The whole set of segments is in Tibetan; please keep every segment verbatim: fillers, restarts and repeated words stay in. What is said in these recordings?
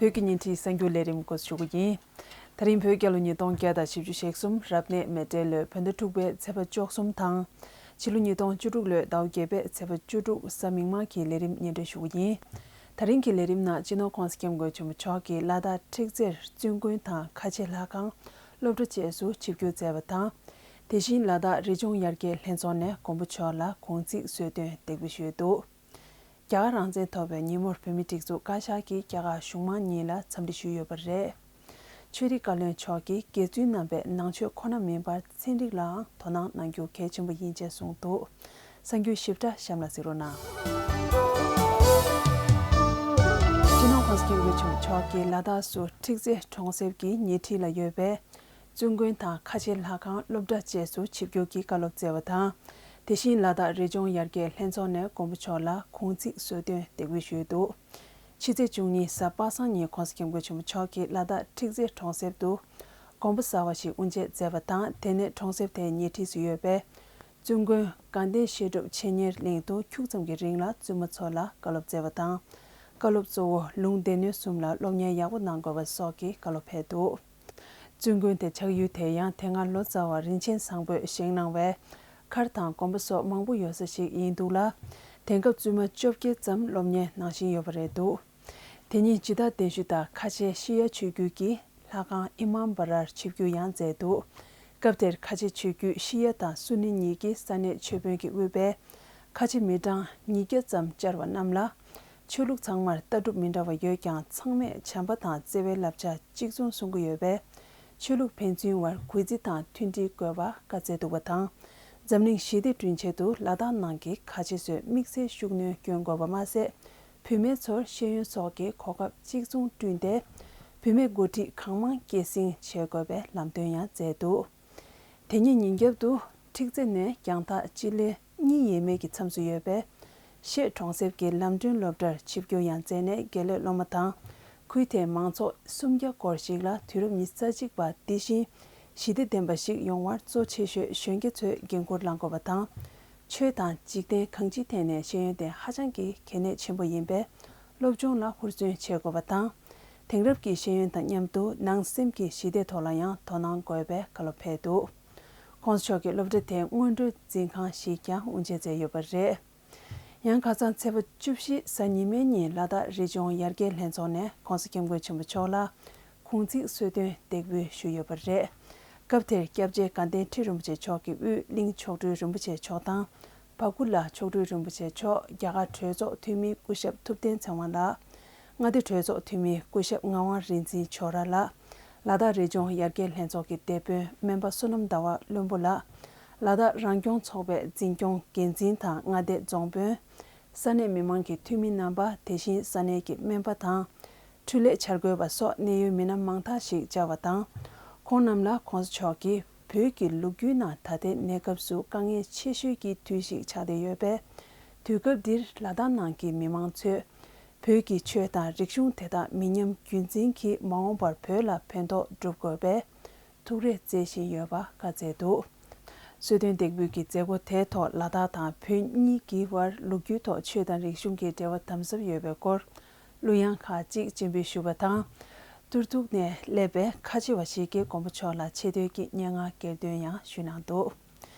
བོད་ཀྱི་ཉིན་རེའི་གསར་འགྱུར་ལས་རིམ་འགོ་འཛུགས་ཞུ་གི་ཡིན། ད་རིང་བོད་རྒྱལ་ལོ་ཉིས་སྟོང་བརྒྱ་དང་བཞི་བཅུ་ཞེ་གསུམ་རབ་གནས་མེ་སྤྲེལ་ལོའི་བོད་ཟླ་དྲུག་པའི་ཚེས་པ་བཅུ་གསུམ་དང་། ཕྱི་ལོ་ཉིས་སྟོང་བཅུ་དྲུག་ལོའི་ཟླ་བ་བརྒྱད་པའི་ཚེས་པ་བཅུ་དྲུག་གཟའ་མིག་དམར་གྱི་ལས་རིམ་སྙན་སྒྲོན་ཞུ་གི་ཡིན། ད་རིང་གི་ལས་རིམ་ནང་སྤྱི་ནོར་༸གོང་ས་༸སྐྱབས་མགོན་ཆེན་པོ་མཆོག་གིས་ལ་དྭགས་ཁྲིག་རྩེར་བཙུན་དགོན་དང་ཁ་ཆེ་ལྷ་ཁང་། སློབ་གྲྭ་བཅས་སུ་ཆིབས་བསྒྱུར་མཛད་པ་དང་། དེ་བཞིན་ལ་དྭགས་རི་ལྗོངས་ཡར་རྒྱས་ལྷན་ཚོགས་ནས་མགོན་པོ་མཆོག་ལ་གུང་ཚིགས་གསོལ་སྟོན་འདེགས་འབུལ་ཞུས་འདུག། རྒྱ་གར་རང་བཙན་ཐོབ་པའི་ཉིན་མོར་བོད་མིའི་སྒྲིག་འཛུགས་བཀའ་ཤག་གིས་རྒྱ་གར་གཞུང་མང་གཉིས་ལ་འཚམས་འདྲི་ཞུས་ཡོད་པ་རེད། ཆོས་རིག་བཀའ་བློན་མཆོག་གིས་དགེ་བཙུན་རྣམ་པས་ནང་ཆོས་ཁོ་ན་མིན་པར་ཚན་རིག་ལའང་དོ་སྣང་གནང་རྒྱུ་གལ་ཆེན་པོ་ཡིན་ཅེས་གསུངས་འདུག། གསར་འགྱུར་ཞིབ་ཕྲ་གཤམ་ལ་གཟིགས་རོགས་གནང་། སྤྱི་ནོར་༸གོང་ས་༸སྐྱབས་མགོན་ཆེན་པོ་མཆོག་གིས་ལ་དྭགས་སུ་ཁྲིག་རྩེ་གྲོང་གསེབ་ཀྱི་ཉེ་འཁྲིས་ལ་ཡོད་པའི་བཙུན་དགོན་དང་ཁ་ཆེ་ལྷ་ཁང་སློབ་གྲྭ་བཅས་སུ་ཆིབས་བསྒྱུར་གྱིས་བཀའ་སློབ་སྩལ་བ་དང་། དེ་བཞིན་ལ་དྭགས་རི་ལྗོངས་ཡར་རྒྱས་ལྷན་ཚོགས་ནས་མགོན་པོ་མཆོག་ལ་གུང་ཚིགས་གསོལ་སྟོན་འདེགས་འབུལ་ཞུས་འདུག། ཕྱི་ཚེས་བཅུ་གཉིས་གཟའ་པ་སངས་ཉིན་༸གོང་ས་༸སྐྱབས་མགོན་ཆེན་པོ་མཆོག་གིས་ལ་དྭགས་ཁྲིག་རྩེ་གྲོང་གསེབ་ཏུ་དགོན་པ་གསར་བ་ཞིག་དབུ་འབྱེད་མཛད་པ་དང་། དེ་ནས་གྲོང་གསེབ་དེའི་ཉེ་འཁྲིས་སུ་ཡོད་པའི་བཙུན་དགོན་དགའ་ལྡན་བཤད་སྒྲུབ་ཆེད་གཉེར་གླིང་དུ་ཁྱུག་ཙམ་གྱི་རིང་ལ་བཙུན་མ་ཚོ་ལ་བཀའ་སློབ་སྩལ་བ་དང་། བཀའ་སློབ་གཙོ་བོ་ལུང་སྡེ་སྣོད་གསུམ་ལ་སློབ་གཉེར་ཡག་པོ་གནང་དགོས་པ་སོགས་ཀྱི་བཀའ་སློབ་ཕེབས་འདུག། བཙུན་དགོན་དེ་ཆགས་ཡུལ་དེ་ཡང་དེ་སྔ་ལོ་ཙཱ་བ་རིན་ཆེན་བཟང་པོས་བཞེངས་གནང་བའི་མཁར་དང་དགོན་པ་སོགས་མང་པོ་ཡོད་ས་ཞིག་ཡིན་འདུག་ལ། དེང་སྐབས་བཙུན་མ་བཅོ་བརྒྱད་ཙམ་སློབ་གཉེར་གནང་བཞིན་ཡོད་པ་རེད་འདུག། དེ་ཉིན་ཇི་ལྟར་གདན་ཞུ་ལྟར་ཁ་ཆེ་ཤི་ཡ་ཆོས་བརྒྱུད་ཀྱི་ལྷ་ཁང་ཨི་མམ་བ་རར་ཆིབས་བསྒྱུར་ཡང་མཛད་འདུག། སྐབས་དེར་ཁ་ཆེ་ཆོས་བརྒྱུད་ཤི་ཡ་དང་སུ་ནི་གཉིས་ཀྱི་ས་གནས་ཆོས་དཔོན་གྱིས་དབུས་པའི་ཁ་ཆེ་མི་གྲངས་ཉིས་བརྒྱ་ཙམ་བཅར་བ་རྣམས་ལ། ཆོས་ལུགས་ཚང་མར་ལྟ་གྲུབ་མི་འདྲ་བ་ཡོད་ཀྱང་། ཚང་མས་བྱམས་པ་དང་བརྩེ་བའི་བསླབ་བྱ་གཅིག་མཚུངས་གསུང་གི་ཡོད་པས། ཆོས་ལུགས་ཕན་ཚུན་བར་གུས་བརྩི་དང་མཐུན་སྒྲིལ་དགོས་པ་བཀའ་སྩལ་འདུག་པ་དང་། འཛམ་གླིང་ཞི་བདེ་བསྐྲུན་ཆེད་དུ་ལ་དྭགས་ནང་གི་ཁ་ཆེ་ཚོས་དམིགས་བསལ་ཤུགས་སྣོན་སྐྱོན་དགོས་པ་མ་ཟད། བུད་མེད་ཚོར་ཤེས་ཡོན་སོགས་ཀྱི་གོ་སྐབས་གཅིག་མཚུངས་བསྐྲུན་ཏེ། བུད་མེད་འགོ་ཁྲིད་གང་མང་སྐྱེད་སྲིང་བྱེད་དགོས་པའི་ལམ་སྟོན་ཡང་མཛད་འདུག། དེ་ཉིན་ཉིན་རྒྱབ་ཏུ་ཁྲིག་རྩེ་ནས་རྒྱང་ཐག་སྤྱི་ལེ་གཉིས་ཡས་མས་ཀྱི་མཚམས་སུ་ཡོད་པའི་ཤེལ་གྲོང་གསེབ་ཀྱི་ལམ་སྒྲོན་སློབ་གྲྭར་ཆིབས་བསྒྱུར་ཡང་མཛད་ནས། དགེ་ལས་སློབ་མ་དང་ཁུལ་དེའི་མང་ཚོགས་སུམ་བརྒྱ་སྐོར་ཞིག་ལ་དུས་རབས་ཉི་ཤུ་རྩ་གཅིག་པ་འདི་བཞིན་ཞི་བདེ་ལྡན་པ་ཞིག་ཡོང་བར་གཙོ་ཆེ་ཤོས་གཞོན་སྐྱེས་ཚོས་འགན་འཁུར་བླང་དགོས་པ་དང་། ཆོས་དང་འཇིག་རྟེན་གང་ཅིའི་ཐད་ནས་ཤེས་ཡོན་དེ་ཧ་ཅང་གི་གལ་གནད་ཆེན་པོ་ཡིན་པས། སློབ་སྦྱོང་ལ་ཧུར་བརྩོན་བྱེད་དགོས་པ་དང་། དེང་རབས་ཀྱི་ཤེས་ཡོན་དང་མཉམ་དུ་ནང་སེམས་ཀྱི་ཞི་བདེ་ཐོག་ལ་ཡང་དོ་སྣང་དགོས་པའི་བཀའ་སློབ་ཕེབས་འདུག། ༸གོང་ས་མཆོག་གིས་སློབ་གྲྭ་དེའི་སྔོན་འགྲོའི་འཛིན་ཁང་ཞིག་ཀྱང་དབུ་འབྱེད་མཛད་ཡོད་པ་རེད། ཡང་ཁ་སང་ཚེས་པ་བཅུ་བཞི་གཟའ་ཉི་མའི་ཉིན་ལ་དྭགས་རི་ལྗོངས་ཡར་རྒྱས་ལྷན་ཚོགས་ནས་༸གོང་ས་༸སྐྱབས་མགོན་ཆེན་པོ་མཆོག་ལ་གུང་ཚིགས་གསོལ་སྟོན་འདེགས་འབུལ་ཞུས་ཡོད་པ་རེད། སྐབས་དེར་སྐྱབས་རྗེ་དགའ་ལྡན་ཁྲི་རིན་པོ་ཆེ་མཆོག་གིས་དབུས་གླིང་མཆོག་སྤྲུལ་རིན་པོ་ཆེ་མཆོག་དང་། བ་ཀུ་ལ་མཆོག་སྤྲུལ་རིན་པོ་ཆེ་མཆོག་རྒྱ་གར་གྲོས་ཚོགས་འཐུས་མི་སྐུ་ཞབས་ཐུབ་བསྟན་ཚེ་དབང་ལགས། མངའ་སྡེ་གྲོས་ཚོགས་འཐུས་མི་སྐུ་ཞབས་ངག་དབང་རིག་འཛིན་ཆོས་ར་ལགས། ལ་དྭགས་རི་ལྗོངས་ཡར་རྒྱས་ལྷན་ཚོགས་ཀྱི་སྡེ་དཔོན་སྨན་པ་བསོད་ནམས་ཟླ་བ་བློན་པོ་ལགས། ལ་དྭགས་རང་སྐྱོང་ཚོགས་པའི་འཛིན་སྐྱོང་འགན་འཛིན་དང་མངའ་སྡེ་རྫོང་དཔོན། ས་གནས་མི་མང་གི་འཐུས་མི་རྣམ་པ། དེ་བཞིན་ས་གནས་ཀྱི་སྨན་པ་དང་། འཕྲུལ་ལས་འཆར་འགོད་པ་སོགས་གནད་ཡོད་མི་སྣ་མང་དག་ཞིག་བཅར་བ་དང་། ཁོང་རྣམས་ལ་༸གོང་ས་མཆོག་གིས་བོད་ཀྱི་ལོ་རྒྱུས་ནང་ད་ལྟའི་གནས་སྐབས་སུ་དཀའ་ངལ་ཆེ་ཤོས་ཀྱི་དུས་ཤིག་ཆགས་བསྡད་ཡོད་པས། དུས་སྐབས་འདིར་ལ་དྭགས་ནང་གི་མི་མང་ཚོས་བོད་ཀྱི་ཆོས་དང་རིག་གཞུང་དེ་དག་མི་ཉམས་རྒྱུན་འཛིན་གྱིས་མ་འོངས་པར་བོད་ལ་ཕན་ཐོགས་སྒྲུབ་དགོས་པའི་ཐུགས་རེ་བརྩེ་བཞིན་ཡོད་པ་བཀའ་སྩལ་འདུག། གསོལ་སྟོན་འདེགས་འབུལ་གྱི་མཛད་སྒོ་དེའི་ཐོག་ལ་དྭགས་དང་བོད་གཉིས་ཀྱི་བར་ལོ་རྒྱུས་ཐོག་ཆོས་དང་རིག་གཞུང་གི་འབྲེལ་བ་དམ་ཟབ་ཡོད་པའི་སྐོར་གླུ་དབྱངས་ཁག་ཅིག་སྤྱན་འབུལ་ཞུས་པ་དང་། ཏུར་ཐུག་ནས་སླེབས་པའི་ཁ་ཆེ་བ་ཞིག་གིས་མགོན་པོ་མཆོག་ལ་ཆེ་བསྟོད་ཀྱི་སྙན་ངག་གྱེར་འདོན་ཡང་ཞུས་གནང་འདུག།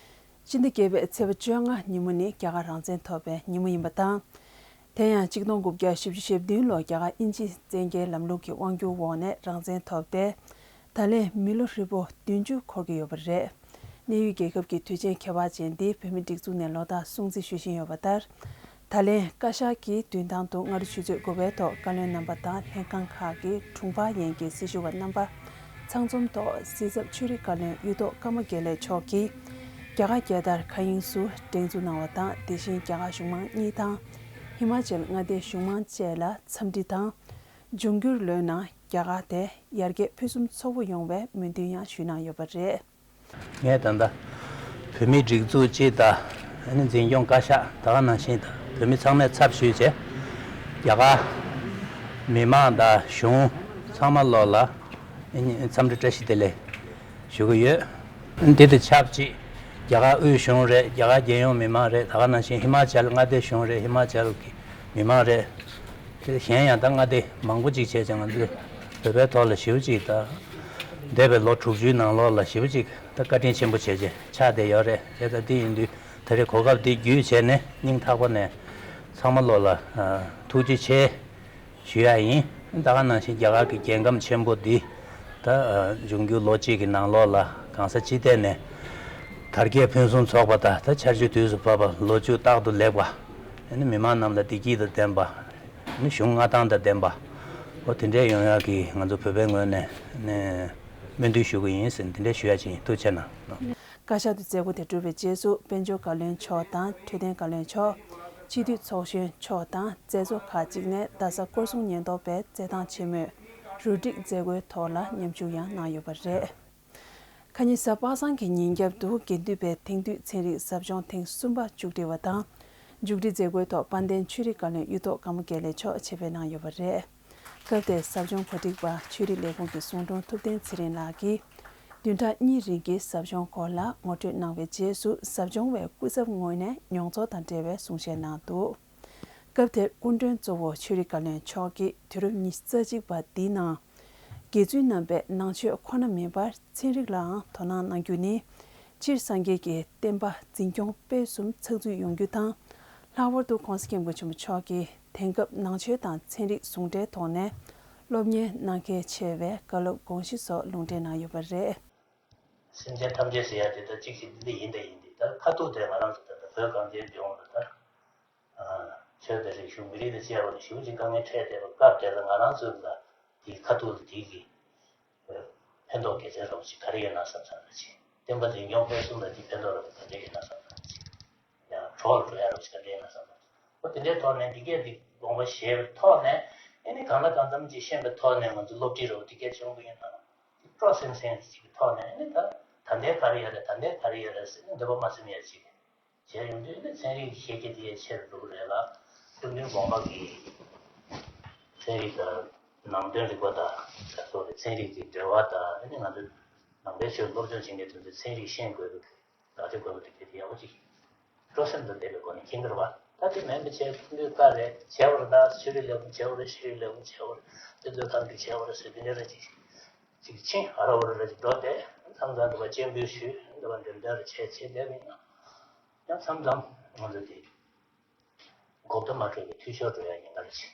སྤྱི་ཟླ་བརྒྱད་པའི་ཚེས་པ་བཅོ་ལྔ་ཉིན་མོ་ནི་རྒྱ་གར་རང་བཙན་ཐོབ་པའི་ཉིན་མོ་ཡིན་པ་དང་། དེ་ཡང་གཅིག་སྟོང་དགུ་བརྒྱ་བཞི་བཅུ་ཞེ་བདུན་ལོར་རྒྱ་གར་དབྱིན་ཇིའི་བཙན་རྒྱལ་ལམ་ལུགས་ཀྱི་དབང་སྒྱུར་འོག་ནས་རང་བཙན་ཐོབ་སྟེ། ད་ལན་མི་ལོ་ཧྲིལ་པོ་བདུན་ཅུ་འཁོར་གྱི་ཡོད་པ་རེད། གནད་ཡོད་རྒྱལ་ཁབ་ཀྱི་དུས་ཆེན་ཁྱད་པར་ཅན་འདི་བོད་མིའི་སྒྲིག་འཛུགས་ནས་ལོ་ལྟར་སྲུང་བརྩི་ཞུ་བཞིན་ཡོད་པ་ལྟར། ད་ལན་བཀའ་ཤག་གིས་བདུན་ཐང་དུ་སྔ་དྲོ་ཆུ་ཚོད་དགུ་པའི་ཐོག་བཀའ་བློན་རྣམ་པ་དང་ལྷན་ཁང་ཁག་གི་དྲུང་འཕར་ཡན་གྱི་སྲི་ཞུ་བ་རྣམ་པ་ཚང་འཛོམས་ཐོག་སྲིད་ཚབ་ཆོས་རིག་བཀའ་བློན་གཡུ་ཐོག་ཀརྨ་དགེ་ལེགས་མཆོག་གིས་རྒྱ་གར་རྒྱལ་དར་མཁའ་དབྱིངས་སུ་བསྒྲེངས་འཛུགས་གནང་བ་དང་། དེ་བཞིན་རྒྱ་གར་གཞུང་མང་གཉིས་དང་ཧི་མ་ཅལ་མངའ་སྡེའི་གཞུང་མང་བཅས་ལ་འཚམས་འདྲི་དང་། འབྱུང་འགྱུར་ལོའི་ནང་རྒྱ་གར་དེ་ཡར་རྒྱས་ཕུན་སུམ་ཚོགས་པོ་ཡོང་བའི་སྨོན་འདུན་ཡང་ཞུས་གནང་ཡོད་པ་རེད། ངས་ད་ལྟ་བོད་མིའི་སྒྲིག་འཛུགས་སྤྱི་དང་། ཨ་ནི་འཛིན་སྐྱོང་བཀའ་ཤག་ད་ག་ནང་བཞིན་དང་། བོད་མི་ཚང་མའི་ཚབ་ཞུས་བྱས། རྒྱ་གར་མི་མང་དང་གཞུང་ཚང་མ་ལོག་ལ་ཨ་ནི་འཚམས་འདྲི་བཀྲ་ཤིས་བདེ་ལེགས་ཞུ་གི་ཡོད། འདི་དང་ཆབས་ཅིག་རྒྱ་གར་དབུས་གཞུང་རེད། རྒྱ་གར་རྒྱལ་ཡོངས་མི་མང་རེད། ད་ག་ནང་བཞིན་ཧི་མ་ཅལ་མངའ་སྡེ་གཞུང་རེད། ཧི་མ་ཅལ་གྱི་མི་མང་རེད། དེ་གཞན་ཡང་ད་མངའ་སྡེ་མང་པོ་ཅིག་བྱས་ཙང་ང་ཚོས་བོད་པའི་ཐོག་ལ་ཞེ་པོ་ཅིག་ད་འདས་པའི་ལོ་དྲུག་ཅུའི་ནང་ལོགས་ལ་ཞེ་པོ་ཅིག་ད་བཀའ་དྲིན་ཆེན་པོ་བྱས་བྱས་ཆགས་བསྡད་ཡོད་རེད། དེ་ད་དེ་ཡིན་དུས་ད་རེས་གོ་སྐབས་འདི་བརྒྱུད་བྱས་ནས་སྙིང་ཐག་པ་ནས་ཚང་མ་ལོ་ལ་ཐུགས་རྗེ་ཆེ་ཞུ་ཡ་ཡིན། ད་ག་ནང་བཞིན་རྒྱ་གར་གྱི་རྒྱལ་ཁམས་ཆེན་པོ་འདི་ད་འབྱུང་འགྱུར་ལོ་གཅིག་གི་ནང་ལོགས་ལ་གང་ས་ཅི་ཐད་ནས་དར་རྒྱས་ཕུན་སུམ་ཚོགས་པ་དང་ད་ཆར་ཆུ་དུས་སུ་བབས་པ་ལོ་ཕྱུགས་རྟག་ཏུ་ལེགས་པ། ཨ་ནི་མི་མང་རྣམས་ལ་བདེ་སྐྱིད་དང་ལྡན་པ། ཨ་ནི་གཞུང་མངའ་ཐང་དང་ལྡན་པ། འོ་དེ་འདྲས་ཡོང་ཡག་གི་ང་ཚོ་བོད་པའི་ངོས་ནས་ནས་སྨོན་འདུན་ཞུ་གི་ཡིན་ཟེར་དེ་འདྲས་ཞུ་ཡ་ཅིག་ཡིན། ཐུགས་རྗེ་གནང་། བཀའ་ཤག་ཏུ་མཛད་སྒོ་དེ་གྲུབ་པའི་རྗེས་སུ་དཔལ་འབྱོར་བཀའ་བློན་མཆོག་དང་འཕྲོད་བསྟེན་བཀའ་བློན་མཆོག་སྤྱི་འཐུས་ཚོགས་གཞོན་མཆོག་དང་མཛད་གཙོ་ཁག་ཅིག་ནས་རྡ་ས་སྐོར་སྲུང་ཉེན་རྟོག་པའི་རྩེད་ཐང་ཆེན་མོའི་རུ་སྒྲིག་མཛད་སྒོའི་ཐོག་ལ་མཉམ་ཞུགས་ཡང་གནང་ཡོད་པ་རེད། ཁ་ཉིན་གཟའ་པ་སངས་ཀྱི་ཉིན་རྒྱབ་ཏུ་དགེ་འདུན་པའི་དེང་དུས་ཚན་རིག་ཟབ་སྦྱོང་ཐེངས་གསུམ་པ་མཇུག་སྒྲིལ་བ་དང་། མཇུག་སྒྲིལ་མཛད་སྒོའི་ཐོག་དཔལ་ལྡན་ཆོས་རིག་བཀའ་བློན་གཡུ་ཐོག་ཀརྨ་དགེ་ལེགས་མཆོག་ཆེད་ཕེབས་གནང་ཡོད་པ་རེད། སྐབས་དེར་ཟབ་སྦྱོང་གོ་སྒྲིག་པ་ཆོས་རིག་ལས་ཁུངས་ཀྱི་ཟུང་དྲུང་ཐུབ་བསྟན་ཚེ་རིང་ལགས་ཀྱིས་བདུན་ཕྲག་གཉིས་རིང་གི་ཟབ་སྦྱོང་སྐོར་ལ་ངོ་སྤྲོད་གནང་བའི་རྗེས་སུ་ཟབ་སྦྱོང་བའི་སྐུ་ཚབ་ངོས་ནས་མྱོང་ཚོར་དང་འབྲེལ་བའི་གསུང་བཤད་གནང་འདུག་སྐབས་དེར་སྐུ་མགྲོན་གཙོ་བོ་ཆོས་རིག་བཀའ་བློན་མཆོག་གིས་དུས་རབས་ཉི་ཤུ་རྩ་གཅིག་པ་འདིའི་ནང་། དགེ་ཚུལ་རྣམ་པས་ནང་ཆོས་ཁོ་ན་མིན་པར་ཚན་རིག་ལའང་དོ་སྣང་གནང་རྒྱུ་ནི། སྤྱིར་སངས་རྒྱས་ཀྱི་བསྟན་པ་འཛིན་སྐྱོང་སྤེལ་གསུམ་ཚགས་ཚུད་ཡོང་རྒྱུ་དང་། ལྷག་པར་དུ་༸གོང་ས་༸སྐྱབས་མགོན་ཆེན་པོ་མཆོག་གིས་དེང་སྐབས་ནང་ཆོས་དང་ཚན་རིག་ཟུང་འབྲེལ་ཐོག་ནས་སློབ་གཉེར་གནང་གལ་ཆེ་བའི་བཀའ་སློབ་དགོངས་གཞི་སོགས་ལུང་འདྲེན་གནང་ཡོད་པ་རེད། སེམས་ཅན་ཐམས་ཅད་ཟེར་ཡ་དེ་ད་གཅིག་ཞིག་འདི་ཡིན་ད་ཡིན་དེ་ད་ཁ་ཐུག་དེ་ང་རང་ཚོ་ད་ལྟ་བོད་གངས་ཅན་ལྗོངས་ལ་ད། ཆོས་དང་རིག་གཞུང་མི་རིགས་དང་བཅས་པ་ལ་ཞེ་པོ་ཅིག་དཀའ་ངལ་འཕྲད་བསྡད་པ་སྐབས་དེ་ལ་ང་རང་ཚོ་ལ་དེའི་ཁ་ཐུག་ལ་དེའི་གི་ཕན་ཐོགས་གལ་ཆེན་རོབ་ཅིག་ག་རེ་ཡོད་ན་བསམ་བསམ་རེ་ཆེ། བསྟན་པ་འཛིན་སྐྱོང་སྤེལ་གསུམ་ལ་དེའི་ཕན་ཐོགས་རོབ་ཅིག་ག་རེ་ཡོད་ན་བསམ་བསམ་རེ་ཆེ། ཡང་གྲོགས་ལ་འགྲོ་ཡ་རོབ་ཅིག་ག་རེ་ཡོད་ན་བསམ་བསམ་རེ་ཆེ། འོ་དེ་འདྲའི་ཐོག་ནས་འདི་གས་འདི་དགོངས་པ་བཞེས་པའི་ཐོག་ནས་ཨེ་ནི་གང་ལ་གང་འཚམ་ཅིག་ཤེས་པའི་ཐོག་ནས་ང་ཚོ་སློབ་ཁྲིད་རོབ་དེ་གས་བྱུང་བ་ཡིན་ན་སྤྲོ་སེམས་སེམས་ཅིག་གི་ཐོག་ནས་ཨེ་ནི་ད་ད་ལྟའི་ག་རེ་ཡོད་རེད་ད་ལྟའི་ག་རེ་ཡོད་རེད་ཟེར་ནས་འདོད་པ་མ་སེམས་ཡ་ཅིག་བྱས་ཡོང་དུས་ནི་ཚན་རིག་ཤེས་བྱ་དེ་ཆེ་རུ་འགྲོ་གི་རེད་ལ། སྐུ་མདུན་དགོངས་པ་གིས་ཚན་རིག་དང་ནང་དོན་རིག་པ་དང་ད་ཚོ་རེད་ཚན་རིག་གི་འབྲེལ་བ་དང་ཨ་ནི་ང་ཚོ་ནང་པའི་ཆོས་སློབ་སྦྱོང་བྱེད་མཁན་དེ་ཚོས་ཚན་རིག་ཤེས་དགོས་པའི་བདག་ཆ་དགོས་པ་དེ་གལ་ཆེ་ཡག་པོ་ཅིག་སྤྲོ་སེམས་དང་ལྡན་པའི་སྒོ་ནས་མཁྱེན་གྱི་རེད་བ། ད་དེ་མིན་པ་བྱས་སྐུ་མདུན་བཀའ་རེད་བྱས་པ་རེད་ད་ཆོས་རིག་ལས་ཁུངས་བྱས་པ་རེད་ཤེས་རིག་ལས་ཁུངས་བྱས་པ་རེད་དེ་ཚོའི་ཁང་གི་བྱས་པ་རེད་ཟེར་དེ་འདྲ་རེད་ཅིག་ཅིག་ཕྱིན་ཨ་ར་འོ་ར་ར་ཅིག་འགྲོ་དེ་མཚམས་མཚམས་འདི་བ་སྤྱན་འབུལ་ཞུས་འདི་བ་འགྲེམས་སྟོན་ར་བྱས་བྱས་བསྡད་པ་ཡིན་ན་ཡང་མཚམས་མཚམས་ང་ཚོ་དེ་གོ་བརྡ་མ་འཕྲོད་པའི་འཐུས་ཤོར་འགྲོ་ཡ་ཡིན་པ་རེད་ཅིག་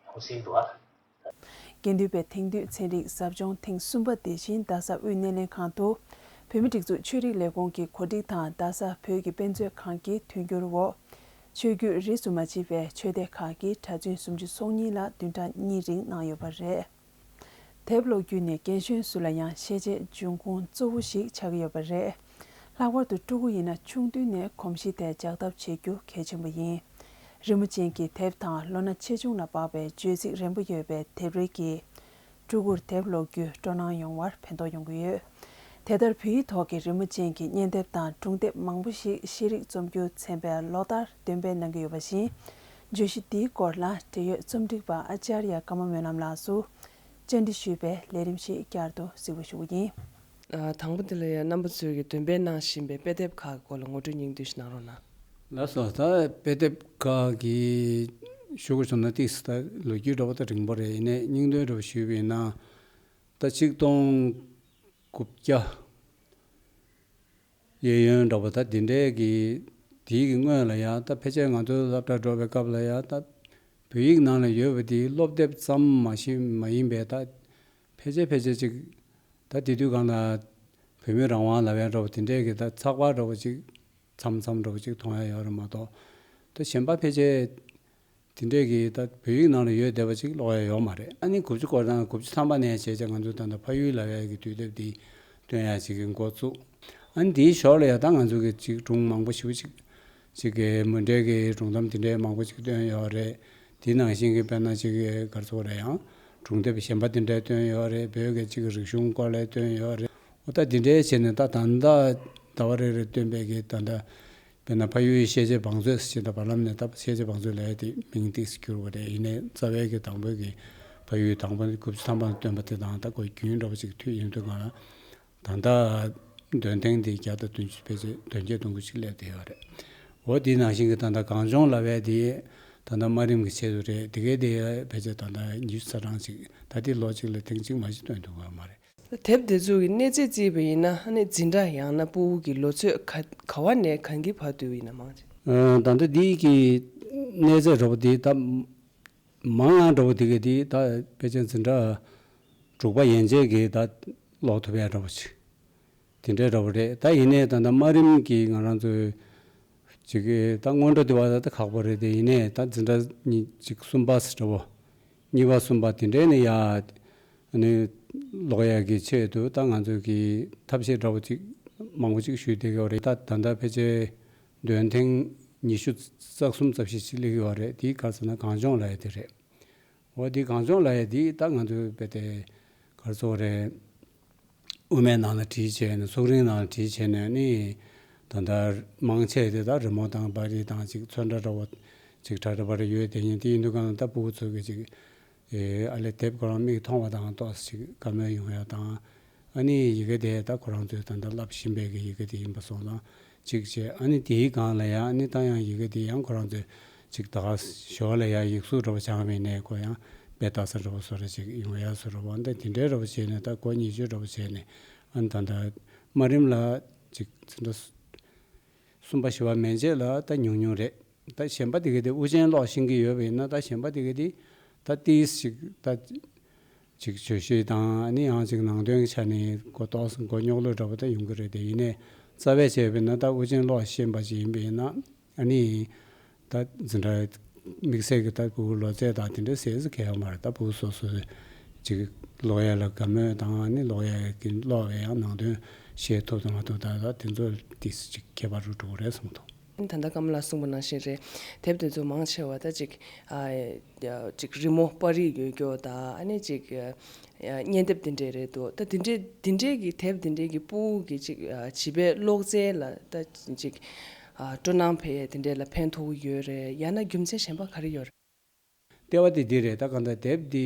ཡོང་སྲིད་འདུག་ཨ། དགེ་འདུན་པའི་དེང་དུས་ཚན་རིག་ཟབ་སྦྱོང་ཐེངས་གསུམ་པ་དེ་བཞིན་རྡ་ས་དབུས་སྣེ་ལེན་ཁང་དུ་བོད་མི་སྒྲིག་འཛུགས་ཆོས་རིག་ལས་ཁུངས་ཀྱི་གོ་སྒྲིག་དང་རྡ་ས་བོད་ཀྱི་དཔེ་མཛོད་ཁང་གི་མཐུན་འགྱུར་འོག་ཆོས་བརྒྱུད་རིས་སུ་མ་ཆད་པའི་ཆོས་སྡེ་ཁག་གི་གྲྭ་བཙུན་སུམ་ཅུ་སོ་གཉིས་ལ་བདུན་ཕྲག་གཉིས་རིང་གནང་ཡོད་པ་རེད། དེབ་ཀློག་བརྒྱུད་ནས་རྒན་གཞོན་སུ་ལ་ཡང་ཤེས་བྱའི་འབྱུང་ཁུངས་གཙོ་བོ་ཞིག་ཆགས་ཀྱི་ཡོད་པ་རེད། ལྷག་པར་དུ་ཕྲུ་གུ་ཡིན་ན་ཆུང་དུས་ནས་གོམས་གཤིས་དེ་འཇགས་ཐབས་བྱེད་རྒྱུ་གལ་ཆེན་པོ་ཡིན། རི་མོ་ཅན་གྱི་དེབ་དང་ལོ་ན་ཆེ་ཆུང་ལ་དཔག་པའི་བརྗོད་ཚིག་རན་པོ་ཡོད་པའི་དེབ་རིགས་ཀྱིས་ཕྲུ་གུར་དེབ་ཀློག་རྒྱུའི་སྤྲོ་སྣང་ཡོང་བར་ཕན་ཐོགས་ཡོང་གི་ཡོད། དེ་ལྟར་བོད་ཡིག་ཐོག་གི་རི་མོ་ཅན་གྱི་སྙན་དེབ་དང་སྒྲུང་དེབ་མང་པོ་ཞིག་ཤེས་རིག་རྩོམ་སྒྱུར་ཚན་པས་ལོ་ལྟར་འདོན་སྤེལ་གནང་གི་ཡོད་པ་བཞིན། བརྗོད་གཞི་འདིའི་སྐོར་ལ་འབྲེལ་ཡོད་རྩོམ་སྒྲིག་པ་ཨ་ཅར་ཡ་ཀརྨ་སྨོན་ལམ་ལགས་སུ་བཅར་འདྲི་ཞུས་པའི་ལས་རིམ་ཞིག་བསྐྱར་དུ་གཟིགས་པ་ཞུ་གི་ཡིན། ཨ། དང་པོ་དེ་ལ་ཡང་རྣམ་པ་ཚོས་ཀྱི་འདོན་སྤེལ་གནང་བཞིན་པའི་དཔེ་དེབ་ཁག་གི་སྐོར་ལ་ངོ་སྤྲོད་སྙིང་བསྡུས་ཤིག་གནང་རོགས་གནང་། ལགས་སོ། ད་དཔེ་དེབ་ཁག་གི་ཞུ་དགོས་བྱུང་ན་ཏིག་ཙམ་ད་ལོ་རྒྱུས་འདྲ་པོ་ད་རིང་པོ་རེད། ཡིན་ནའི་སྙིང་དོན་འདྲ་པོ་ཞུས་པ་ཡིན་ན། ད་ཆིག་སྟོང་དགུ་བརྒྱ་གཡས་གཡོན་འདྲ་པོ་ད་འདི་འདྲའི་གི་དེའི་གི་སྔོན་ལ་ཡང་ད་ཕལ་ཆེར་ང་ཚོའི་སློབ་གྲྭ་འགྲོ་བའི་སྐབས་ལ་ཡང་ད་བོད་ཡིག་ནང་ལ་ཡོད་པ་དེའི་སློབ་དེབ་ཙམ་མ་ཞིག་མ་ཡིན་པའི་ད་ཕལ་ཆེར་ཕལ་ཆེར་ཅིག་ད་དེ་དུས་སྒང་ལ་བོད་མིའི་རང་དབང་ལབ་ཡ་འདྲ་པོ་དེ་འདྲའི་གི་ད་ཚགས་པར་འདྲ་པོ་ཅིག་མཚམས་མཚམས་འདྲ་པོ་ཅིག་མཐོང་ཡ་ཡོད་རེད་མ་གཏོགས། ད་གཞན་པ་ཕལ་ཆེར་དེ་འདྲས་ཀྱི་ད་བོད་ཡིག་ནང་ལ་ཡོད་བསྡད་པ་ཅིག་ཀློག་ཡ་ཡོད་མ་རེད། ཨ་ནི་དགུ་བཅུ་གོ་དང་དགུ་བཅུ་ཐམ་པ་ནས་བྱས་བྱས་ང་ཚོ་ད་ལྟ་ཕ་ཡུལ་ལབ་ཡ་གི་དུས་དེབ་འདི་སྟོན་ཡ་ཅིག་གི་འགོ་བཙུགས། ཨ་ནི་དེའི་ཞོར་ལ་ཡ་ད་ང་ཚོ་གི་ཅིག་སྒྲུང་མང་པོ་ཞེ་པོ་ཅིག་ཅིག་གི་མུ་འབྲེལ་གྱི་སྒྲུང་གཏམ་དེ་འདྲས་མང་པོ་ཅིག་བཏོན་ཡོད་རེད། དེ་ནང་བཞིན་གྱི་དཔེར་ན་ཅིག་གི་ག་རེ་ཟེར་དགོས་རེད་ཡང་སྒྲུང་དེབ་གཞན་པ་དེ་འདྲས་བཏོན་ཡོད་རེད། བོད་ཀྱི་ཅིག་གི་རིག་གཞུང་སྐོར་ལ་བཏོན་ཡོད་རེད། འོ་ད་དེ་འདྲའི་བྱས་ནས་ད་ད་ལྟ་ཟླ་བ་རེ་རེ་བཏོན་པའི་གི་ད་ལྟ་དཔེར་ན་ཕ་ཡུལ་ཤེས་བྱའི་བང་མཛོད་ཟེར་ད་བར་ལམ་ནས་ད་ཤེས་བྱའི་བང་མཛོད་ལབ་ཡ་དེ་མིང་ཏིག་ཙམ་གྱུར་བ་རེད། ཡིན་ནའི་རྩ་བའི་གི་དང་པོའི་གི་ཕ་ཡུལ་དང་པོ་དགུ་བཅུ་ཐམ་པ་བཏོན་པ་དེ་དང་ད་ཁོའི་རྒྱུན་འདྲ་པོ་ཅིག་མཐུད་ཡོང་དུས་གང་ལ་ད་ལྟ་འདོན་ཐེངས་དེ་བརྒྱ་དང་བདུན་ཅུ་ཕལ་ཆེར་བདུན་བརྒྱ་དང་དགུ་ཅིག་སླེབས་བསྡད་ཡོད་རེད། འོ་དེ་ནང་བཞིན་གི་ད་ལྟ་གངས་ལྗོངས་ལབ་ཡ་དེ་ད་ ད་ལྟ་དམའ་རིམ་གྱི་ཆེད་དུ་རེད། དེ་གའི་དེ་ཕལ་ཆེར་ད་ལྟ་ཉི་ཤུ་རྩ་གྲངས་ཅིག་ད་ལྟའི་ལོ་གཅིག་ལ་ཐེངས་གཅིག་མ་གཏོགས་བཏོན་ཐུབ་ཀྱི་ཡོད་མ་རེད། དེབ་དེ་ཚོ་གི་གནས་ཚད་བརྩིས་པ་ཡིན་ན་ཨ་ནི་འཛིན་གྲྭ་ཡང་ན་ཕྲུ་གུ་གི་ལོ་ཚོད་ག་ག་བ་ནས་གང་གི་བར་དུ་ཡིན་ན་མང་ཆེ། ཨ། ད་ལྟ་འདི་གི་གནས་ཚད་འདྲ་པོ་དེ་ད་མང་ང་འདྲ་པོ་དེ་ག་དེ་ད་ཕལ་ཆེར་འཛིན་གྲྭ་དྲུག་པ་ཡན་ཆད་ཀྱིས་ད་ཀློག་ཐུབ་ཡ་འདྲ་པོ་ཅིག་དེ་འདྲའི་འདྲ་པོ་རེད། ད་ཡིན་ནའི་ད་ལྟ་དམའ་རིམ་གྱི་ང་རང་ཚོའི་ཅིག་གི་ད་སྔོན་འགྲོ་དེ་བ་ད་ད་ཁག་པོ་རེད་དེ། ཡིན་ནའི་ད་འཛིན་གྲྭ་གཉིས་ཅིག་གསུམ་པ་ཟེར་འདྲ་པོ། གཉིས་པ་གསུམ་པ་དེ་འདྲའི་ནས་ཡ་ནི་ཀློག་ཡག་གི་ཆེད་དུ་ད་ང་ཚོས་ཀྱི་ཐབས་ཤེས་འདྲ་པོ་ཅིག་མང་པོ་ཅིག་ཞུས་བསྡད་ཀྱི་ཡོད་རེད། ད་ད་ལྟ་ཕལ་ཆེར་འདོན་ཐེངས་ཉི་ཤུ་རྩ་གསུམ་རྩ་བཞི་ཅིག་སླེབས་ཀྱི་ཡོད་རེད། དེའི་ག་རེ་ཟེར་ན་གངས་ལྗོངས་ལབ་ཡ་དེ་རེད། འོ་དེ་གངས་ལྗོངས་ལབ་ཡ་དེ་ད་ང་ཚོས་རྦད་དེ་ག་རེ་ཟེར་དགོས་རེད། དབུ་མའི་ནང་ལ་བྲིས་བྱས་ནས་སུག་རིང་ནང་ལ་བྲིས་བྱས་ནས་ནི་ད་ལྟ་མང་ཆེ་དེ་ད་རི་མོ་དང་པར་རིས་དང་ཅིག་ཚོན་ཁྲ་འདྲ་པོ་ཅིག་ཁྲ་ཁྲ་པར་རིས་ཡོད་དེ་ཡིན། དེ་ཡིན་དུས་གང་ལ་ད་ཕྲུ་གུ་ཚོ་གི་ཅིག་ཨེ་ཨ་ལས་དེབ་ཁོ་རང་མིག་མཐོང་བ་དང་ཏོག་ཙམ་ཅིག་དགའ་མོས་ཡོང་ཡ་དང་། ཨ་ནི་ཡི་གེ་དེ་ད་ཁོ་རང་ཚོས་ད་ལྟ་བསླབ་བཞིན་པའི་གི་ཡི་གེ་དེ་ཡིན་པ་སོང་ཙང་ཅིག་བྱས། ཨ་ནི་དེའི་སྒང་ལ་ཡང་ཨ་ནི་ད་ཡང་ཡི་གེ་དེ་ཡང་ཁོ་རང་ཚོས་ཅིག་ད་ག་ཞོར་ལ་ཡང་ཡིག་གཟུགས་འདྲ་པོ་སྦྱངས་པ་ཡིན་ནའི་ཁོ་ཡང་དཔེ་ལྟ་ས་འདྲ་པོ་བཟོ་འདྲ་ཅིག་ཡོང་ཡ་བཟོ་འདྲ་པོ། འདི་དེ་འདྲའི་འདྲ་པོ་བྱས་ནས་ད་སྒོ་ཉི་ཤུ་འདྲ་པོ་བྱས་ནས་ཨ་ནི་ད་ལྟ་དམའ་རིམ་ལ་ཅིག་འཛིན་གྲྭ་གསུམ་པ་བཞི་པ་མན་ཆད་ལ་ད་ཉུང་ཉུང་རེད། ད་གཞན་པ་དེ་ག་དེ་དབུ་ཅན་ཀློག་ཤེས་ཀྱི་ཡོད་པ་ཡིན་ན་ད་གཞན་པ་དེ་ག་དེ་ད་ཏིས་ཞིག་ད་ཅིག་བརྗོད་གཞི་དང་ཨ་ནི་ཡང་ཅིག་ནང་དོན་གྱི་ཆ་ནས་མགོ་ཏོག་ཙམ་མགོ་རྙོག་ལོས་འདྲ་པོ་ད་ཡོང་གི་རེད་དེ། ཡིན་ནའི་རྩ་བའི་བྱས་པ་ཡིན་ན་ད་དབུ་ཅན་ཀློག་ཤེས་པ་ཅིག་ཡིན་པ་ཡིན་ན་ཨ་ནི་ད་འཛིན་གྲྭ་དམིགས་བསལ་གྱི་ད་ཕྲུ་གུ་ལོ་ཚད་དང་དེ་འདྲ་ཟེར་ཟེར་གལ་ཡོད་མ་རེད། ད་ཕྲུ་གུ་སོ་སོ་ཅིག་ཀློག་ཡ་ལ་དགའ་མོས་དང་ཨ་ནི་ཀློག་ཡ་གི་ཀློག་པའི་ཡང་ནང་དོན་ཤེས་ཐུབ་དང་མ་ཐུབ་ད་ད་དེ་ཚོ་ཏིས་ཅིག་ཁྱད་པར་རུ་འགྲོ་གི་རེད་བསམ་གྱི་འདུག་ད་ལྟ་ཀརྨ་ལགས་གསུངས་པ་ནང་བཞིན་རེད། དེབ་དེ་ཚོ་མང་ཆེ་བ་ད་ཅིག་ཨ་ཅིག་རི་མོ་པར་རིས་ཡོད་རྒྱུ་དང་ཨ་ནི་ཅིག་ཨ་བརྙན་དེབ་དེ་འདྲས་རེད་འདུག་ད་དེ་འདྲས་དེ་འདྲས་ཀྱི་དེབ་དེ་འདྲས་ཀྱི་ཕྲུ་གུ་གི་ཅིག་ཨ་བྱིས་པའི་ཀློག་རྩལ་ལ་ད་ཅིག་ཨ་སྤྲོ་སྣང་འཕེལ་ཡས་དེ་འདྲས་ལ་ཕན་ཐོགས་ཡོད་རེད། ཡང་ན་རྒྱུ་མཚན་གཞན་པ་ག་རེ་ཡོད་རེད། ལྟེ་བ་དེ་འདི་རེད། ད་གང་ལྟར་དེབ་འདི་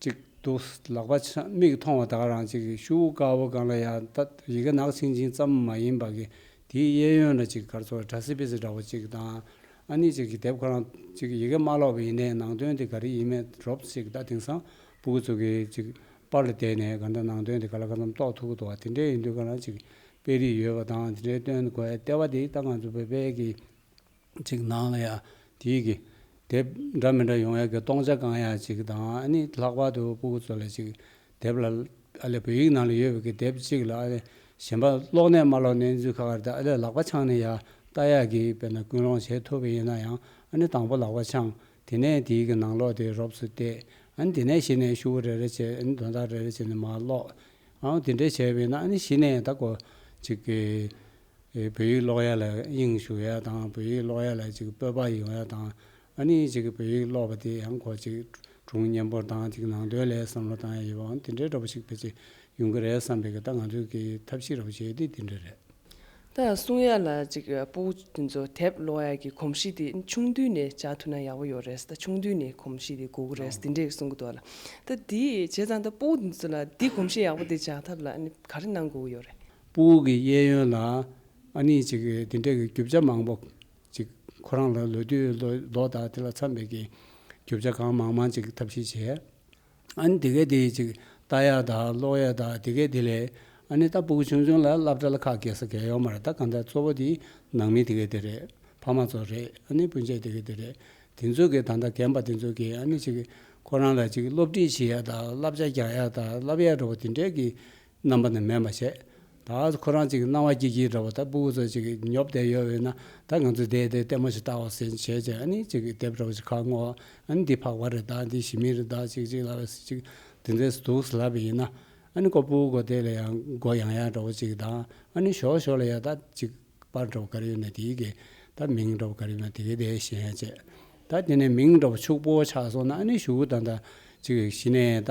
གཅིག་འདུག་ལག་པ་འཆང་མིག་མཐོང་བ་ད་ག་རང་ཅིག་ཤོག་བུ་དཀར་པོ་སྒང་ལ་ཡང་ད་ཡི་གེ་ནག་ཆིང་ཆིང་ཙམ་མ་ཡིན་པ་གི་དེའི་གཡས་གཡོན་ལ་ཅིག་ག་རེ་ཟེར་དགོས་རེད། ཊ་སི་པི་སི་འདྲ་པོ་ཅིག་དང་ཨ་ནི་ཅིག་གི་དེབ་ཁོ་རང་ཅིག་ཡི་གེ་མ་ཀློག་པ་ཡིན་ནའི་ནང་དོན་དེ་ག་རེ་ཡིན་མིན་རོབ་ཅིག་ད་དེང་སང་ཕྲུ་གུ་ཚོ་གི་ཅིག་པར་ལ་བལྟས་ནས་གང་ལྟར་ནང་དོན་དེ་ག་ལ་གང་འཚམ་རྟོགས་ཐུབ་ཀྱི་འདུག་བ། དེ་འདྲའི་ཡིན་དུས་ག་རང་ཅིག་དཔེ་རིས་ཡོད་པ་དང་དེ་འདྲའི་སྟོན་དགོས་ཡ་ལྟེ་བ་དེ་ད་ང་ཚོ་བོད་པའི་གི་ཅིག་ནང་ལ་ཡ་དེའི་གི་དེབ་འདྲ་མི་འདྲ་ཡོང་ཡ་གི་སྟོང་ཆ་བསྐང་ཡ་ཅིག་དང་། ཨ་ནི་ལྷག་པར་དུ་ཕྲུ་གུ་ཚོ་ལ་ཅིག་དེབ་ལ་ཨ་ལས་བོད་ཡིག་ནང་ལ་ཡོད་པའི་གི་དེབ་ཅིག་ལ་ཨ་ལས་གཞན་པ་ཀློག་ནའི་མ་ཀློག་ནའི་ཚུལ་ཁ་ཁར་དེ་ཨ་ལས་ལག་པ་འཆང་ནས་ཡ་ལྟ་ཡ་གི་དཔེར་ན་ཀུན་སློང་བྱེད་ཐུབ་པ་ཡིན་ན་ཡང་། ཨ་ནི་དང་པོ་ལག་པ་འཆང་། དེ་ནས་དེའི་གི་ནང་ལོགས་དེ་རོབ་ཙམ་བལྟས། ཨ་ནི་དེ་ནས་གཞི་ནས་ཤོག་བུ་རེ་རེ་བྱས། ཨ་ནི་དོན་དག་རེ་རེ་བྱས་ནས་མར་ཀློག་ཨང་དེ་འདྲས་བྱས་པ་ཡིན་ན་ཨ་ནི་གཞི་ནས་ད་ཁོ་ཅིག་གི་ཨེ་བོད་ཡིག་ཀློག་ཡ་ལ་དབྱིངས་ཞུགས་ཡ་དང་། བོད་ཡིག་ཀློག་ཡ་ལ་ཅིག་སྤོབས་པ་ཡོང་ཡ་དང་། ཨ་ནི་ཅིག་བོད་ཡིག་ཀློག་པ་དེ་ཡང་ཁོ་ཅིག་སྒྲུང་སྙན་པོ་དང་ཅིག་ནང་དོན་ལ་བསམ་བློ་བཏང་ཡ་ཡོད་པ། ཨང་དེ་འདྲའི་འདྲ་པོ་ཞིག་ཕལ་ཆེར་ཡོང་གི་རེད་བསམ་པའི་གི་ད་ང་ཚོའི་གི་ཐབས་ཤེས་འདྲ་པོ་བྱས་ཏེ་དེ་འདྲ་རེད། ད་གསུང་ཡ་ལ་ཅིག་ཕྲུ་གུ་དེ་ཚོ་དེབ་ཀློག་ཡ་གི་གོམས་གཤིས་དེ་ཆུང་དུས་ནས་བཅའ་ཐུབ་ན་ཡག་པོ་ཡོད་རེད། ད་ཆུང་དུས་ནས་གོམས་གཤིས་དེ་དགོས་ཀྱི་རེད་དེ་འདྲས་གསུང་གི་འདུག་ལ། ད་དེ་བྱས་ཙང་ད་ཕྲུ་གུ་དེ་ཚོ་ལ་དེ་གོམས་གཤིས་ཡག་པོ་དེ་འཇགས་ཐབས་ལ་ཨ་ནི་ག་རེ་གནང་དགོས་ཀྱི་ཡོད་རེད། ཕྲུ་གུ་གི་གཡས་གཡོན་ལ་ཨ་ནི་ཅིག་དེ་འདྲས་ཀྱི་རྒྱུ་ཆ་མང་པོ་ཅིག་ཁོ་རང་ལ་ལོ་དུས་ལོ་ལོ་དང་དེ་ལ་འཚམ་པའི་གི་རྒྱུ་ཆ་གང་མང་མང་ཅིག་ཐབས་ཤེས་བྱས། ཨ་ནི་དེ་གའི་དེ་ཅིག་ལྟ་ཡ་དང་ཀློག་ཡ་དང་དེ་གའི་དེ་ལས། ཨ་ནི་ད་ཕྲུ་གུ་ཆུང་ཆུང་ལ་སློབ་གྲྭ་ལ་ཁག་འགེལ་ས་གང་ཡང་ཡོད་མ་རེད། ད་གང་ལྟར་གཙོ་བོ་དེ་ནང་མི་དེ་གའི་དེ་རེད། ཕ་མ་ཚོ་རེད། ཨ་ནི་སྤུན་མཆེད་དེ་གའི་དེ་རེད། དེ་ཚོ་གི་ད་ལྟ་རྒན་པ་དེ་ཚོ་གི་ཨ་ནི་ཅིག་ཁོ་རང་ལ་ཅིག་སློབ་ཁྲིད་བྱེད་ཡ་དང་བསླབ་བྱ་རྒྱག་ཡ་དང་བསླབ་ཡ་འདྲ་པོ་དེ་འདྲའི་གི་རྣམ་པ་ནི་མེད་པ་བྱས། ད་ཁོ་རང་ཅིག་སྣང་བ་སྐྱིད་སྐྱིད་འདྲ་པོ། ད་ཕྲུ་གུ་ཚོ་ཅིག་ཉོབ་བསྡད་ཡོད་པས་ན་ད་ང་ཚོ་བསྡད་དེ་ལྟད་མོ་ཞིག་ལྟ་བ་ཟེར་བྱས་བྱས། ཨ་ནི་ཅིག་དེབ་འདྲ་པོ་ཞིག་ཁ་སྔོག་ཨ་ནི་འདི་ཕག་པ་རེད་ད། འདི་ཞི་མི་རེད་ད། ཅིག་ཅིག་ལབ་པས་ཅིག་དེ་འདྲས་འདུག་ལབ་པ་ཡིན་ན། ཨ་ནི་ཁོ་ཕྲུ་གུ་དེ་ལ་ཡང་མགོ་ཡང་ཡང་འདྲ་པོ་ཅིག་དང་། ཨ་ནི་ཞོག་ཞོག་ལ་ཡང་ད་ཅིག་པར་འདྲ་པོ་ག་རེ་ཡོད་ན་དེའི་གི་ད་མིང་འདྲ་པོ་ག་རེ་ཡོད་ན་དེ་གི་དེ་ཤེས་ཡ་བྱས། ད་དེ་ནས་མིང་འདྲ་པོ་ཕྱུག་པོ་ཆགས་སོང་ན་ཨ་ནི་གཞུག་གུ་ད་ད་ཅིག་གཞི་ནས་ད་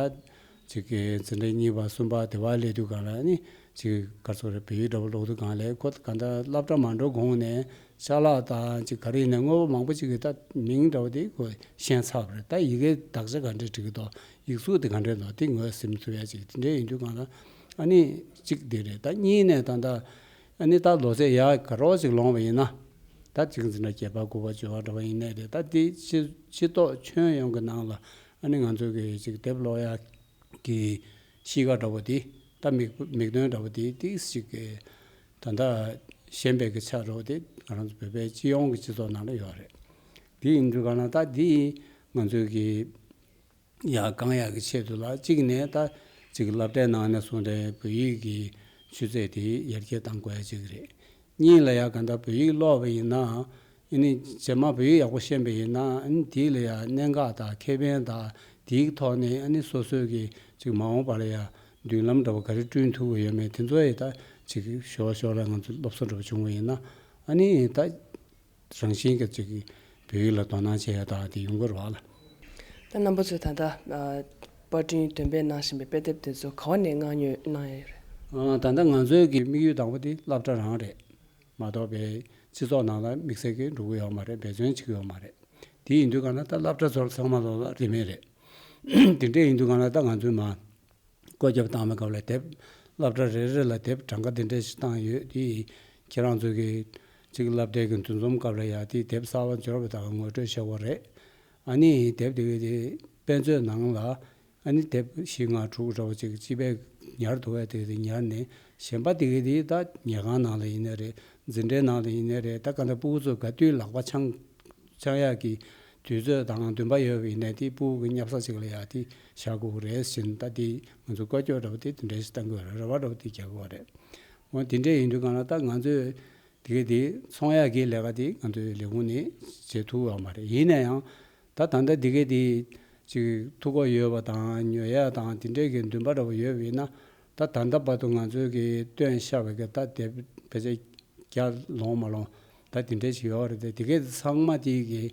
ཅིག་གི་འཛིན་གྲྭ་གཉིས་པ་གསུམ་པ་དེ་བ་སླེབས་དུས་སྒང་ལ་ཨ་ནི་ཅིག་ག་རེ་ཟེར་དགོས་རེད། བོད་ཡིག་འདྲ་པོ་ཀློག་དུས་སྒང་ལ་ཁོ་ག་ད་སློབ་གྲྭ་མ་འགྲོ་གོང་ནས་ཅ་ལག་དང་ཅིག་ག་རེ་ཡིན་ན་དངོས་པོ་མང་པོ་ཅིག་གི་ད་མིང་འདྲ་པོ་དེ་ཁོ་ཤེས་ཚར་བ་རེད། ད་ཡི་གེ་དག་ཆ་ག་འདྲས་འབྲི་གི་འདུག་ཡིག་གཟུགས་དེ་ག་འདྲས་འདུག་དེ་ངོས་ཟིན་ཐུབ་ཡ་ཅིག་དེ་འདྲས་ཡིན་དུས་སྒང་ལ་ཨ་ནི་གཅིག་དེ་རེད། ད་གཉིས་ནས་ད་ད་ཨ་ནི་ད་ལོ་ཚད་ཡར་ག་རོ་ཅིག་ལོངས་པ་ཡིན་ན། ད་ཅིག་འཛིན་གྲྭ་བརྒྱད་པ་དགུ་པ་བཅུ་པ་འདྲ་བ་ཡིན་ནའི་རེད། ད་དེ་སྤྱི་སྤྱི་ཚོགས་ཁྱོན་ཡོངས་ཀྱི་ནང་ལ་ཨ་ནི་ང་ཚོ་གི་ཅིག་དེབ་ཀློག་ཡ་གི་གཤིས་ཀ་འདྲ་བོ་དེ་ད་མིག་མིག་སྟོན་འདྲ་བོ་དེ་ཏིག་ཅིག་གི་ད་ལྟ་ཞན་པའི་གི་ཆ་འདྲ་བོ་དེ་ང་རང་ཚོ་བོད་པའི་སྤྱི་ཡོངས་ཀྱི་སྤྱི་ཚོགས་ནང་ལ་ཡོད་རེད། དེ་ཡིན་དུས་ག་ན་ད་དེ་ང་ཚོའི་གི་ཡ་གང་ཡག་གི་ཆེད་དུ་ལ་གཅིག་ནས་ད་ཅིག་སློབ་གྲྭའི་ནང་ནས་བཟུང་སྟེ་བོད་ཡིག་གི་ཆུ་ཚད་དེ་ཡར་རྒྱས་གཏང་དགོས་ཡ་གཅིག་རེད། གཉིས་ལ་ཡ་ག་ད་བོད་ཡིག་ཀློག་པ་ཡིན་ན་ཨ་ནི་རྗེས་མ་བོད་ཡིག་ཡག་པོ་ཤེས་པ་ཡིན་ན་ཨ་ནི་དེ་ལ་ཡ་གནད་འགག་དང་ཁེ་ཕན་དང་དེའི་ཐོག་ནས་ཨ་ནི་སོ་སོའི་གི་ཅིག་མ་འོངས་པ་ལ་ཡ་མདུན་ལམ་འདྲ་བོ་ག་རེ་བསྐྲུན་ཐུབ་ཀྱི་ཡོད་མེད་དེ་ཚོ་ཡི་ད་ཅིག་ཞོར་ཞོར་ལ་ང་ཚོ་སློབ་གསོ་འདྲ་བོ་བྱུང་བ་ཡིན་ན་ཨ་ནི་ད། རང་བཞིན་གྱིས་ཅིག་བོད་ཡིག་ལ་དོ་སྣང་བྱེད་ཡ་དང་དེ་ཡོང་གི་རེད་བ་ལ། ད་རྣམ་པ་ཚོས་ད་ལྟ་ཨ་པར་སྐྲུན་འདོན་སྤེལ་གནང་བཞིན་པའི་དཔེ་དེབ་དེ་ཚོ་ག་བ་ནས་མངགས་ཉོ་གནང་ཡ་ཡོད་རེད། ཨ་ད་ལྟ་ང་ཚོའི་གི་དམིགས་ཡུལ་དང་པོ་དེ་སློབ་གྲྭ་རང་རེད་མ་གཏོགས་པའི་སྤྱི་ཚོགས་ནང་ལ་དམིགས་བསལ་གྱི་འགྲོ་གི་ཡོད་མ་རེད། འབད་བརྩོན་བྱེད་ཀྱི་ཡོད་མ་རེད། དེ་ཡིན་དུས་ག་ན་ད་སློབ་གྲྭ་ཚོ་ཚང་མ་ལོ་ལ་རིན་མེད་རེད། དེ་འདྲ་ཡིན་དུས་ག་ན་ད་ང་ཚོས་མ། བཀོད་ཁྱབ་བཏང་བའི་སྐབས་ལ་དེབ་སློབ་གྲྭ་རེ་རེ་ལ་དེབ་གྲངས་ཀ་འདི་འདྲ་ཞིག་བཏང་ཡོད་དེ། ཁྱེད་རང་ཚོ་གི་གཅིག་སློབ་གྲྭའི་གི་འདུ་འཛོམས་སྐབས་ལ་ཡ་དེ་དེབ་གསར་པ་འབྱོར་བ་དང་ངོ་སྤྲོད་བྱེད་དགོས་རེད། ཨ་ནི་དེབ་དེ་གི་དེ་དཔེ་མཛོད་ནང་ལ་ཨ་ནི་དེབ་བཞི་ལྔ་དྲུག་འདྲ་བོ་ཅིག་སྤྱི་པའི་ཉར་འདུག་བས་དེ་དེ་ཉར་ནས་གཞན་པ་དེ་གི་དེ་ད་ཉལ་ཁང་ནང་ལ་ཡིན་ནའི་རེད། འཛིན་གྲྭའི་ནང་ལ་ཡིན་ནའི་རེད། ད་ག་འདྲ་ཕྲུ་གུ་ཚོ་ག་དུས་ལག་པ་འཆང་ཆགས་ཡག་གི་དུས་ཚོད་དང་འདུན་པ་ཡོད་པ་ཡིན་ནའི་དེ་ཕྲུ་གུ་གི་བསྙབ་ས་ཅིག་ལ་ཡ་དེ་བཞག་དགོས་ཀྱི་རེད་ཟེར་ནས། ད་དེ་ང་ཚོ་བཀའ་བཀྱོན་འདྲ་བོ་དེ་དེ་འདྲ་ཞིག་བཏང་གི་ཡོད་རེད། རེ་བ་འདྲ་བོ་དེ་རྒྱག་གི་ཡོད་རེད། འོ་དེ་འདྲ་ཡིན་དུས་གང་ལ་ད་ང་ཚོས་དེ་གའི་དེ་ཚོང་ཡག་གི་ལས་ཀ་དེ་ང་ཚོའི་ལས་ཁུངས་ནས་བྱེད་ཐུབ་ཡོད་མ་རེད། ཡིན་ན་ཡང་ད་ད་ལྟ་དེ་གའི་དེ་ཅིག་ཐུགས་ཁུར་ཡོད་པ་དང་ཉོ་ཡག་དང་དེ་འདྲའི་གི་འདུན་པ་འདྲ་བོ་ཡོད་པ་ཡིན་ན། ད་ད་ལྟ་བར་དུ་ང་ཚོའི་གི་བཏོན་བཞག་པའི་གི་ད་དེབ་ཕལ་ཆེར་བརྒྱ་ལོངས་མ་ལོངས་ད་དེ་འདྲའི་ཞིག་ཡོད་རེད་དེ། དེ་གའི་ཚང་མ་དེ་གི་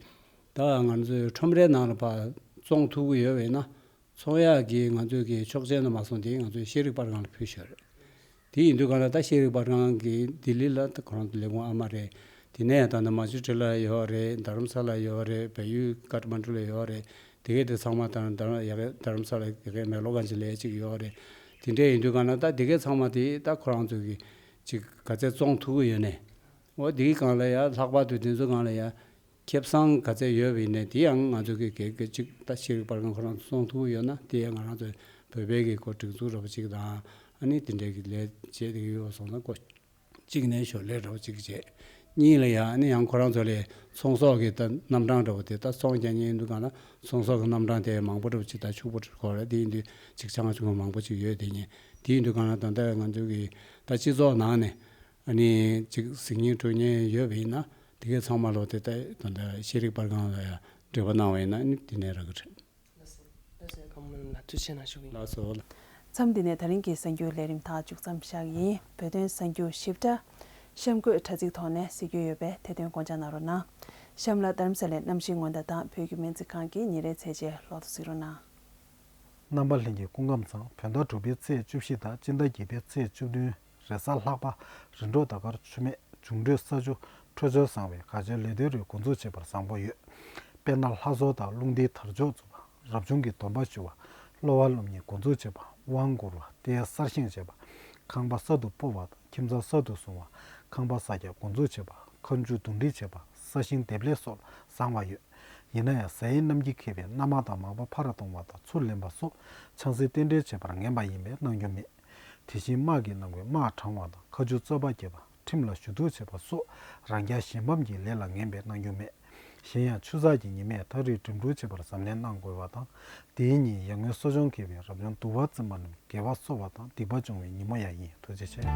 ད་ང་ཚོའི་ཁྲོམ་རའི་ནང་ལ་ཕར་བཙོང་ཐུབ་ཀྱི་ཡོད་པ་ཡིན་ན། ཚོང་ཡག་གི་ང་ཚོའི་གི་ཆོག་མཆན་དུ་མ་སོང་དེ་ང་ཚོའི་ཤེས་རིག་པར་ཁང་ལ་ཕུལ་ཞོར་རེད། དེ་ཡིན་དུས་གང་ལ་ད་ཤེས་རིག་པར་ཁང་གི་ལྡི་ལི་ལ་ད་ཁོ་རང་ཚོ་ལས་ཁུངས་ཨ་མ་རེད། དེ་ནས་ད་ནི་མ་ཆུ་ཁྲི་ལ་ཡོད་རེད། རྡ་རམ་ས་ལ་ཡོད་རེད། བལ་ཡུལ་ཀ་ཐ་མན་གྲུ་ལ་ཡོད་རེད། དེ་གའི་དེ་ཚང་མ་དང་ད་ཡ་གི་རྡ་རམ་ས་ལ་ཡ་གི་མེག་ལོ་གན་ཇི་ལ་ཡ་གཅིག་ཡོད་རེད། དེ་འདྲ་ཡིན་དུས་གང་ལ་ད་དེ་གའི་ཚང་མ་དེ་ད་ཁོ་རང་ཚོ་གི་ཅིག་ག་ཚད་བཙོང་ཐུབ་ཀྱི་ཡོད་ནས། འོ་དེའི་སྒང་ལ་ཡང་ལྷག་པར་དུ་དེ་ཚོའི་སྒང་ལ་ཡང་ཁེ་བཟང་ག་ཚད་ཡོད་པ་ཡིན་ནའི་དེ་ཡང་ང་ཚོ་གི་གེ་གེ་གཅིག་ད་ཤེས་རིག་པར་ཁང་ཁོ་རང་ཚོ་བཙོང་ཐུབ་ཀྱི་ཡོད་ན་དེ་ཡང་ང་རང་ཚོའི་བོད་པའི་གི་ཁོ་སྒྲིག་འཛུགས་འདྲ་པོ་གཅིག་དང་ཨ་ནི་དེ་འདྲའི་གི་ལས་བྱེད་དེ་གི་ཡོད་སོང་ན་ཁོ་གཅིག་ནས་ཞོར་ལས་འདྲ་པོ་གཅིག་བྱས། གཉིས་ལ་ཡང་ཨ་ནི་ཡང་ཁོ་རང་ཚོ་ལས་ཚོང་ཟོག་གི་ད་རྣམ་གྲངས་འདྲ་པོ་དེ་ད་ཚོང་རྒྱག་མཁན་ཡིན་དུས་གང་ལ་ཚོང་ཟོག་གི་རྣམ་གྲངས་དེ་མང་པོ་འདྲ་པོ་གཅིག་ད་ཕྱུག་པོ་འདྲ་པོ་ལ་དེ་ཡིན་དུས་གཅིག་ཆུང་ཆུང་མང་པོ་གཅིག་ཡོད། དེ་ཉིད་དེ་ཡིན་དུས་གང་ལ་ད་ལྟ་ང་ཚོ་གི་ད་སྤྱི་ཚོགས་ནང་ནས། ཨ་ནི་ཅིག་གཟིགས་མཁན་སྤྲོད་མཁན་ཡོད་པ་ཡིན་ན་དེ་གའི་ཚང་མ་ལོ་དེ་ལྟ་ད་ལྟ་ཤེས་རིག་པར་ཁང་ལ་ཡང་འབྲེལ་བ་གནང་བ་ཡིན་ན་ཨ་ནི་དེ་ནས་རག་གི་རེད། ལགས་སོ། ལགས་སོ། ཀརྨ་ལགས་ཐུགས་རྗེ་གནང་ཞུ་གི་ཡིན། ལགས་སོ། མཚམས་འདི་ནས་ད་རིང་གི་གསར་འགྱུར་ལས་རིམ་དག་མཇུག་མཚམས་བཞག་གི་ཡིན། བོད་དོན་གསར་འགྱུར་ཞིབ་ཕྲ་གཤམ་འཁོད་དྲ་ཚིགས་ཐོག་ནས་གཟིགས་རྒྱུ་ཡོད་པས་དེ་དོན་དགོངས་འཇགས་གནང་རོགས་གནང་། གཤམ་ལ་རྡ་རམ་ས་ལའི་གནམ་གཤིས་སྔོན་བརྡ་དང་བོད་ཀྱི་སྨན་རྩིས་ཁང་གི་ཉིན་རེའི་ཚེས་ཆའི་ལོ་ཐོ་གཟིགས་རོགས་གནང་། རྣམ་པ་ལྷན་རྒྱས་སྐུ་ཁམས་བཟང་། བོད་ཟླ་དྲུག་པའི་ཚེས་བཅུ་བཞི་དང་སྤྱི་ཟླ་བརྒྱད་པའི་ཚེས་བཅུ་བདུན། རེས་གཟའ་ལྷག་པ། རིམ་གྲོ་ཟླ་སྐར་ཆུ་སྨད། འབྱུང་འཕྲོད་ས་ཆུ། འཕྲོད་སྦྱོར་བཟང་བས་ག་ཅོའི་ལས་དོན་རིགས་འགོ་འཛུགས་བྱེད་པར་བཟང་པོ་ཡོད། དཔེར་ན་ལྷ་གསོལ་དང་རླུང་རྟའི་དར་ལྕོག་འཛུགས་པ། རབ་བྱུང་གི་སྡོམ་པ་ཞུ་བ། གློ་བ་སློབ་གཉེར་འགོ་འཛུགས་བྱེད་པ། དབང་བསྐུར་བ། རྟའི་གསར་བཞེངས་བྱེད་པ། ཁང་པ་གསར་དུ་སྤོ་བ་དང་ཁྱིམ་ཚང་གསར་དུ་བཟུང་བ། ཁང་པ་གསར་རྒྱག་འགོ་འཛུགས་བྱེད་པ། མཁའ་མཇུག་རྡུང་རེས་བྱེད་པ། ས་ཞིང་འདེབས་ལས་སོགས་ལ་བཟང་བ་ཡོད། ཡིན་ན་ཡང་ཟས་ཡིན་རྣམས་ཀྱིས་ཁེབས་པའི་མནའ་མ་དང་མར་པ་ཕ་ར་གཏོང་བ་དང་ཚུར་ལེན་པ་སོགས་ཆང་སའི་རྟེན་འབྲེལ་བྱེད་པར་ངན་པ་ཡིན་པས་གནང་རྒྱུ་མེད། དེ་བཞིན་དམག་གི་རྣམ་ཀུན་དམག་དྲང་བ་དང་མཁའ་མཇུག་རྩོད་པ་རྒྱབ་པ། ཁྲིམས་ལ་ཞུ་གཏུག་བྱེད་པ་སོགས་རང་རྐྱ་གཞན་ཕམ་གྱི་ལས་ལ་ངན་པས་གནང་རྒྱུ་མེད། གཞན་ཡང་ཆུ་ཚགས་ཀྱི་ཉི་མས་ཐག་རིང་འགྲིམ་འགྲུལ་བྱེད་པར་གཟབ་ནན་གནང་དགོས་པ་དང་། དེའི་ཉིན་ཡར་ངོའི་གསོ་སྦྱོང་འགེལ་བའི་རབ་བྱུང་དུ་བ་བཙུན་མ་རྣམས་དགེ་བ་གསོ་བ་དང་སྡིག་པ་སྦྱོང་བའི་ཉིན་མོ་ཡང་ཡིན། ཐུགས་རྗེ་ཆེ།